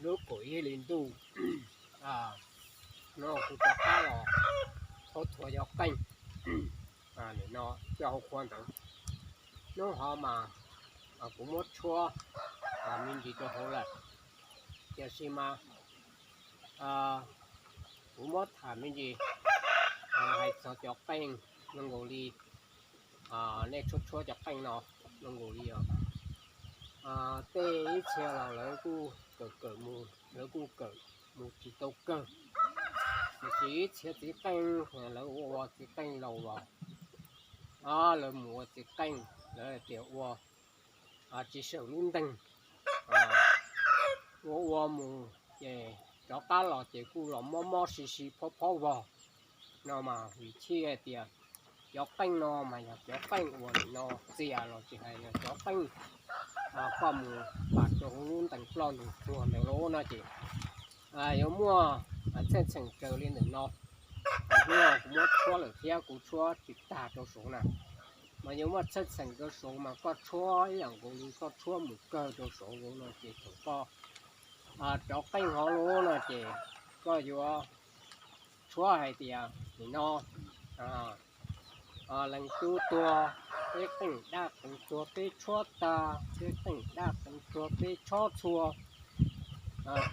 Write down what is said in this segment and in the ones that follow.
Lub kaum ib hli ntuj, no kuv rov qab los thauj thuav cov qeej no coj hauv qhua ntawd. Hnub hov mas kuv muab tshuab me ntsis rau hauv lawm, tiam sis mas kuv muab tham me ntsis hais txog cov qeej zoo nkaus li nej tshuab tshuab cov qeej no zoo nkaus li os. Tej ib txhia los lawv kuj kawm kawm mus, lawv kuj kawm mus tsis tau kawg. Tiam sis ib txhia txiv qeej lawv ua ua txiv qeej laus los lawv mus ua txiv qeej, lawv tias ua tsis sawv lub ntees, ua ua mus ces rov qab los ces kuj los mob mob si si phob phob vog no mas vim chij hais tias cov qeej no mas yog cov qeej uas nim no txias los tsis hais yog cov qeej koj mus pas rau hauv lub ntees ploj ntug tsuag ntawd lawm no ces yuav muaj txheej txheem raws li ntawm no. Hnub no kuv muab tshuab lawm thiab kuv tshuab tsis tag rau saud na, mas yuav muaj txheej txheem rau saud mas koj tshuab ib yam nkaus li koj tshuab mus kawg rau saud no ces thaum koj rov qeej hov lub no ces koj yuav tshuab hais tias nim no leej tub tuag, peb qeej dab qeej tuag peb tshuab tag, peb qeej dab qeej tuag peb tshob txhua,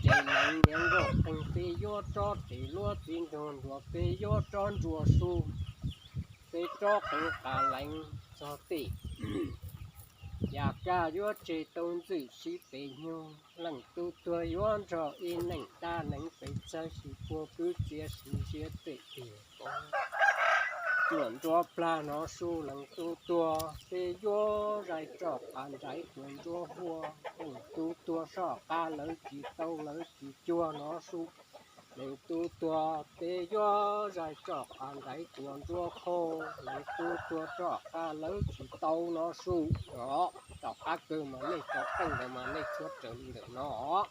tsev leev niam nkauj qeej peb yuav rov, tsev luab txiv nraug nruas peb yuav rov nruas su, peb rov qeej qas leev txog tim yam kaj yuav tseg tau ntxwj sib pes nyug, leej tub tuag yuav nrog ib neeg dab neev pes txawg sis puag kwv txiav sis ziab pem tiag. Tuam nruab plag no su leej tub tuag, peb yuav zais roj qas nraiv tuam nruab huab, leej tub tuag soj qab lawv tsis tau lawv tsis cuag no su. Leej tub tuag peb yuav zais roj qas nraiv tuam nruab khau, leej tub tuag soj qab lawv tsis tau no su. Os, tom qab kawg mas nej cov qeej ntawd mas nej tshuab raws li ntawm no os.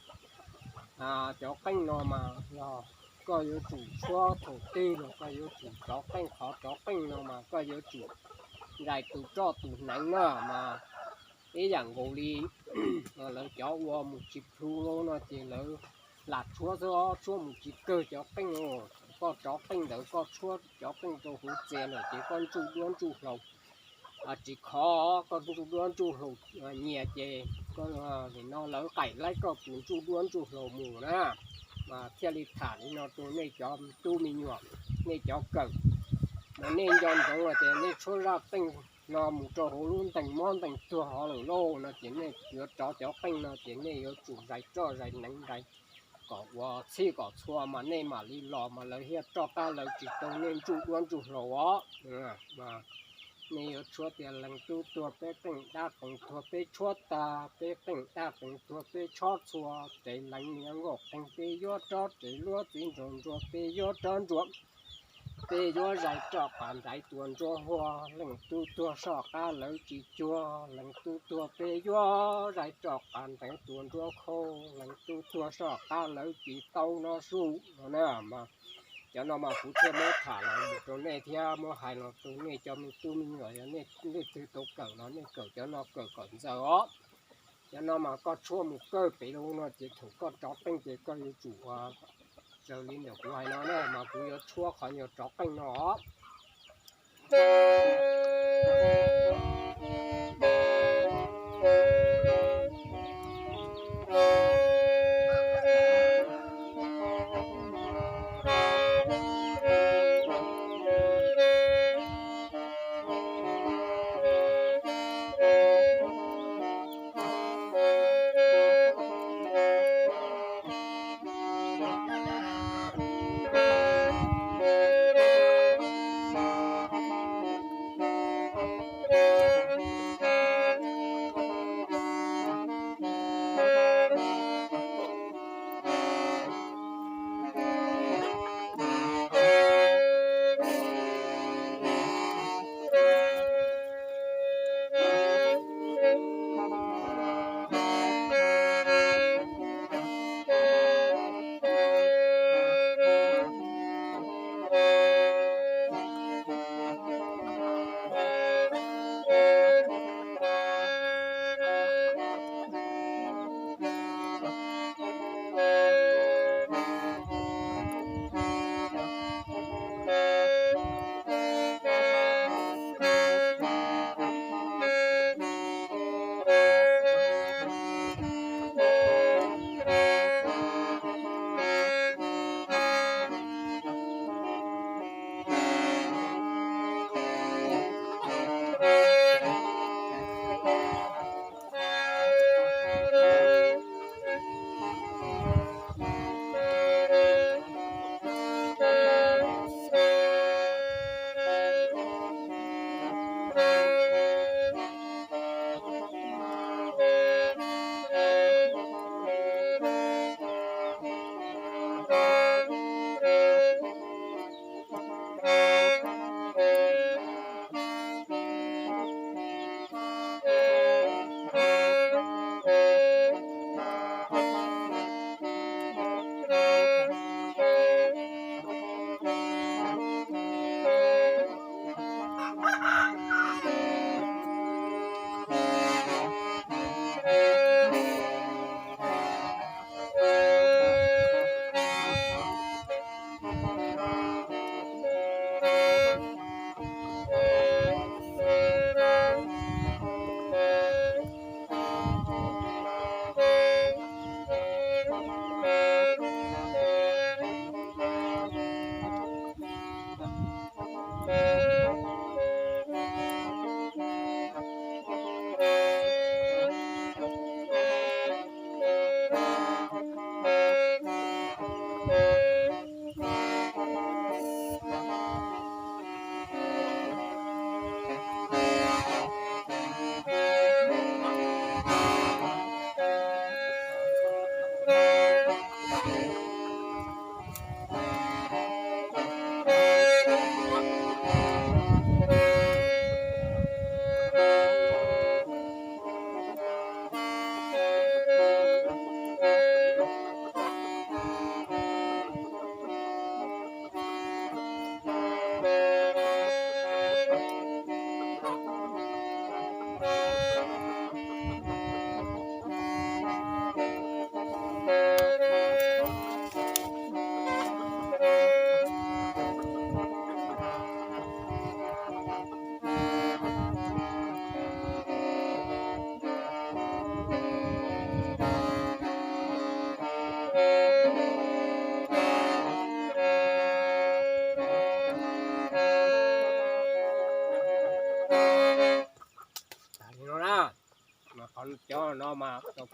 Cov qeej no mas yog koj yuav tsum tshuab thaum twg los koj yuav tsum rov qeej, qhov rov qeej no mas koj yuav tsum zais tus roj tus hneev na mas ib yam nkaus li lawv cov ua mus tsis plhu no ces lawv lam tshuab xwb, tshuab mus tsis kawg cov qeej. Koj rov qeej ntawd koj tshuab cov qeej rau hauv txias lawm ces koj ntsuj duab ntsuj hlauv tsis khov, koj ntsuj duab ntsuj hlauv nyias ces nim no lawv qaim laib koj tus ntsuj duab ntsuj hlauv mus na. Mas thiaj li tham li no rau nej cov tub me nyuam, nej cov kawm, mas nej nco ntsoov tias nej tshuab zaj qeej no mus rau hauv lub ntees mob ntees tuag hov lawm lauj no ces nej yuav rov cov qeej no ces nej yuav tsum zais roj zais hneev zais kom ua txhij kom txhua mas nej mam li los mas lawv thiaj roj qab lawv tsis tau nej ntsuj duab ntsuj hlauv os. Nej yuav tshuab tias leej tub tuag peb qeej dab qeej tuag peb tshuab tag, peb qeej dab qeej tuag peb tshob txhua, tsev leev niam nkauj qeej peb yuav rov, tsev luab txiv nraug nruas peb yuav rov nruas, peb yuav zais roj qas nraiv tuam nruab huab, leej tub tuag soj qab lawv tsis cuag, leej tub tuag peb yuav zais roj qas nraiv tuam nruab khau, leej tub tuag soj qab lawv tsis tau no su no na. Mas cov no mas kuv thiaj muab tham los mus rau nej thiab muab hais los rau nej cov me tub me nyuam, yog nej leej twg tau kawm los nej kawm cov no kawm kom ntxaws os. Cov no mas koj tshuab mus kawg pem lawm no ces thaum koj rov qeej ces koj yuav tsum ua raws li ntawm kuv hais no na, mas kuv yuav tshuab qhov nyuag rov qeej no os.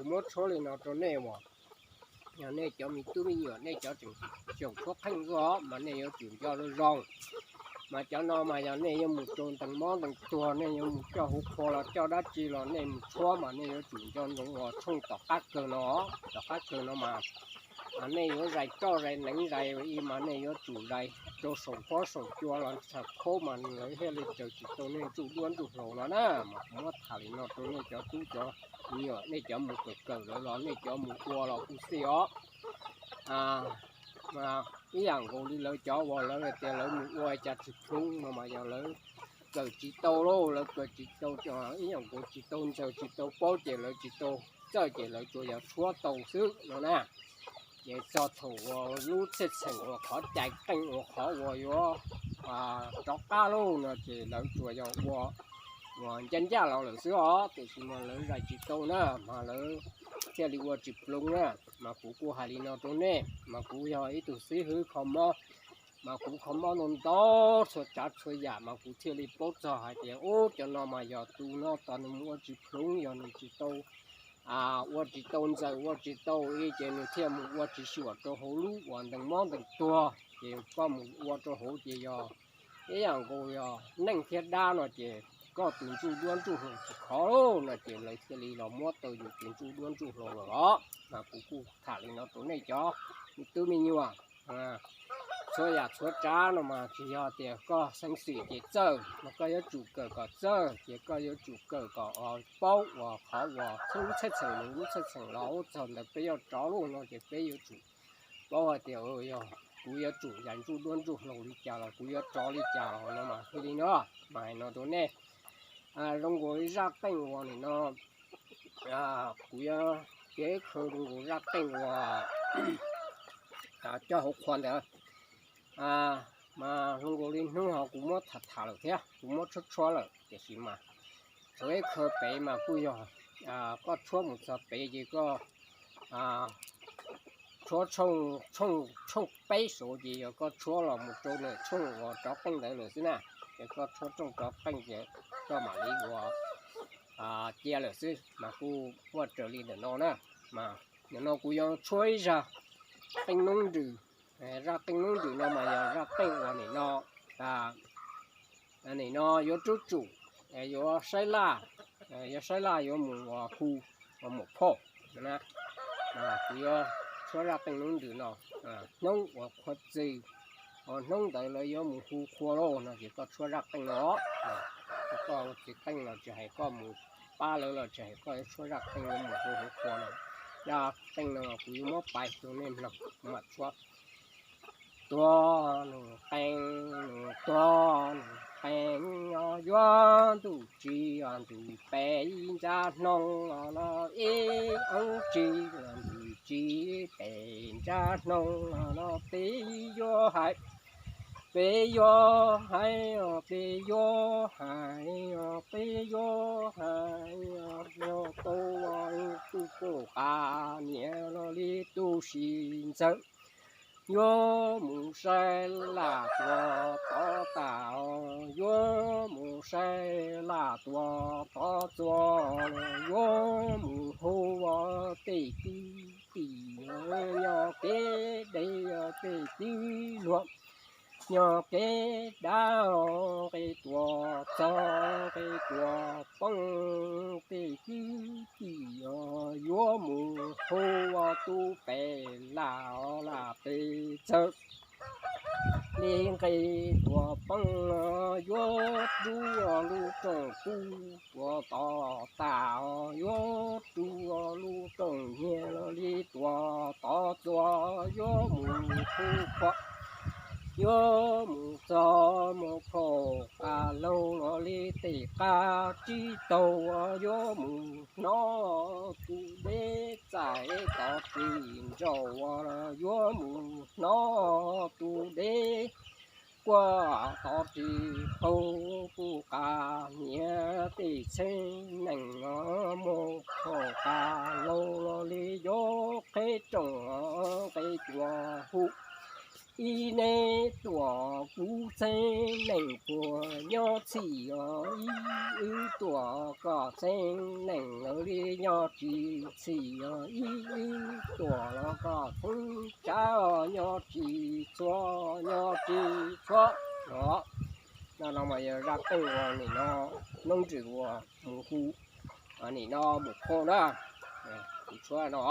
Kuv muab tshuab li no rau nej uas yog nej cov me tub me nyuam nej cov tseem xyaum tshuab qeej xwb os mas nej yuav tsum nco zoo zoo. Mas cov no mas yog nej yuav mus rau ntees mob ntees tuag, nej yuav mus coj hauv qhua los coj dab tsi los nej mus tshuab mas nej yuav tsum nco ntsoov uas tshooj tom qab kawg no, tom qab kawg no mas nej yuav zais roj zais neev zais ib mas nej yuav tsum zais rau saum pob saum cua los tsham khaub mas lawv thiaj li raws tsis tau nej ntsuj duab ntsuj hlauv no na. Mas kuv muab tham li no rau nej cov tub cov nyuam nej cov mus kawm kawm lawv los nej cov mus ua los kuj xij os. Ib yam nkaus li lawv cov uas lawv hais tias lawv mus ua cas tsis plhoob no mas yog lawv kawm tsis tau lauj, lawv kawm tsis tau, ib yam nkaus tsis tau ntsaws tsis tau paub ces lawv tsis tau txawj ces lawv tsuas yog tshuab tau xwb no na. Ces txog thaum uas lub txhej txheem uas qhov cais qeej uas qhov uas yuav rov qab lauj no ces lawv tsuas yog ua uas ncaj ncaj los lawm xwb os, tiam sis mas lawv zais tsis tau na mas lawv thiaj li ua tsis plhoob na. Mas kuv kuj hais li no rau nej, mas kuv yog ib tug xib hwb kho mob, mas kuv kho mob ntau ntau txhua tsav txhua yam mas kuv thiaj li paub txog hais tias ub cov no mas yog tus no tos nws mus ua tsis plhoob, yog nws tsis tau ua tsis tau ntsaws ua tsis tau ib ces nws thiaj mus ua tsis xyuam rau hauv lub uas ntees mob ntees tuag ces koj mus ua rau hauv ces yog ib yam nkaus yog neej thiab dab no ces koj tus ntsuj duab ntsuj hlauv tsis khov lauj no ces lawv thiaj li los muab tau yus tus ntsuj duab ntsuj hlauv lawm os. Mas kuv kuj tham li no rau nej cov me tub me nyuam, txhua yam txhua tsav no mas tsis yog tias koj xeeb xwm ces txawj, mas koj yuav tsum kawm kom txawj ces koj yuav tsum kawm kom paub uas qhov uas lub txhej txheem mus lub txhej txheem los ub txog ntawd peb yuav rov lauj no ces peb yuav tsum paub hais tias yog kuv yuav tsum zais ntsuj duab ntsuj hlauv li cas los kuv yuav rov li cas los no mas thiaj li no. Mas hais no rau nej, zoo nkaus li zaj qeej uas nim no kuv yuav piav ib qho zoo nkaus zaj qeej uas coj hauv qhua ntawd. Mas zoo nkaus li hnub no kuv muab tham tham lawm thiab kuv muab tshuab tshuab lawm tiam sis mas txog ib qho pem mas kuj yog koj tshuab mus txog pem ces koj tshuab tshooj peb saud ces yog koj tshuab los mus rau nws tshooj uas rov qeej ntawd lawm xwb na. Ces koj tshuab tshooj rov qeej ces koj mam li ua cia lawm xwb mas kuj muaj raws li ntawm no na. Mas nim no kuv yuav tshuab ib zaj qeej noob nrws. Zaj qeej noob nrws no mas yog zaj qeej uas nim no, nim no yuav rub tsum, yuav saib laj, yuav saib laj yuav mus hu ua muam phauj. Kuv yuav tshuab zaj qeej noob nrws no, hnub uas qhua txws, hnub ntawd lawv yuav mus hu qhua lauj no ces koj tshuab zaj qeej no. Koj txiv qeej los tsis hais koj mus pab lawv los tsis hais koj yuav tshuab zaj qeej yuav mus hu hu qhua no. Zaj qeej no kuv yuav muab pais rau nej mloog, kuv mam tshuab. Tuag nws qeej, nws tuag nws qeej, yuav ntuj tsis ntuj pem ntsab hnub los ib, ntuj tsis ntuj tsis pem ntsab hnub los peb yuav hais, peb yuav hais, peb yuav hais, peb yuav hais, yuav tau tus poj qas niam los li tus sis ntxawm. Yuav mus saib laj tuam tod tas, yuav mus saib laj tuam tod txuas, yuav mus hu tej kwv tij nyob kev deb, tej tij luag nyob kev dab, nqe tuam txog nqe tuam poob, tej kwv tij yuav mus hu tus pem laj, laj pem txawm. Li nqe tuam poob yuav rub lub rooj pub tuam tod tas, yuav rub lub rooj nyiag li tuam tod txuas, yuav mus hu qhua, yuav mus txog mus phaum qas laug los li tej qab tsib taug, yuav mus hnov tus deb txais tod ris nraus, yuav mus hnov tus deb quaj tod ris qaug, pub qas niam tej txheeb nees mus phaum qas laug los li yuav qheb rooj nqe tuam hu. Ib neb tuam kuv txheeb neeg puag nyob txhij os, ib wb tuam koj txheeb neeg li nyob tsis txhij os, ib wb tuam los koj txheeb tshav os nyob tsis txhua, nyob tsis txhua. No, no mas yog zaj qeej uas nim no noob ntsws uas mus hu, nim no mus qhov na, tus tshuab no.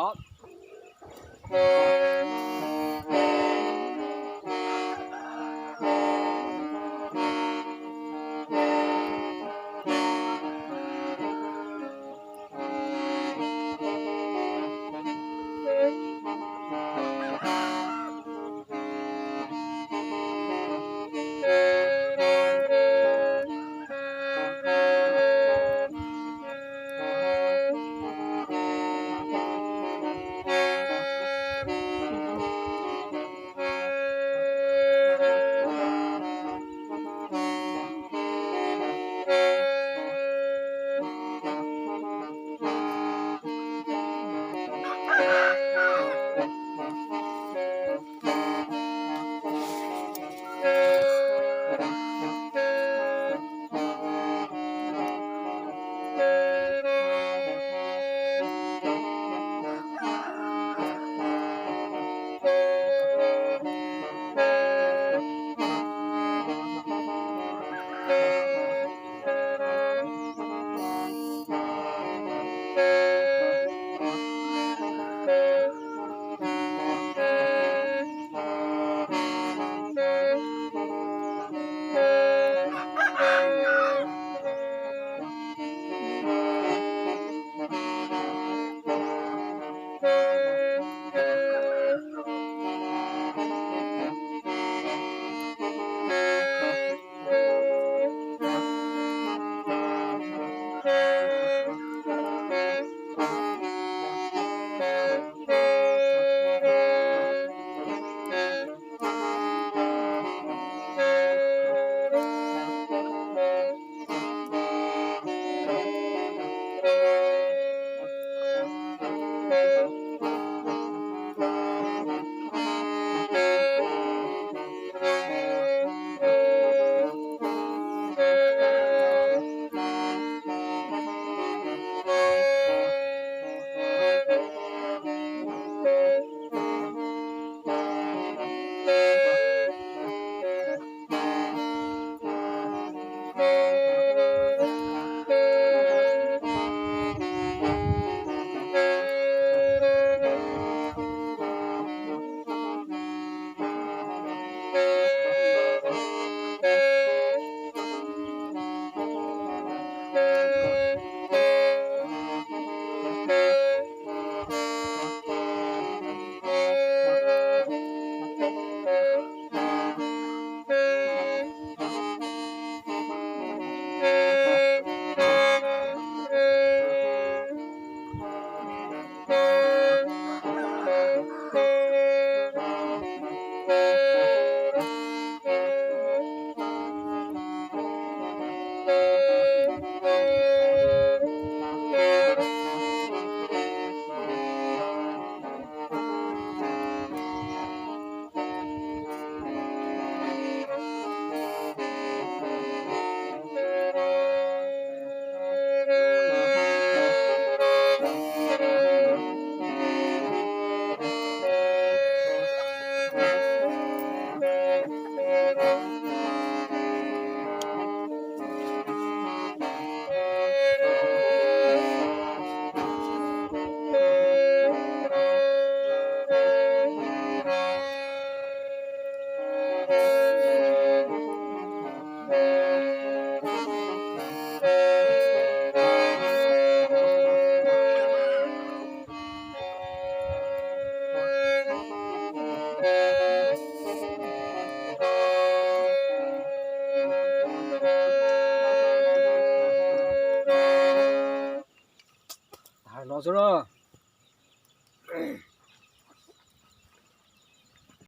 Tag no xwb na.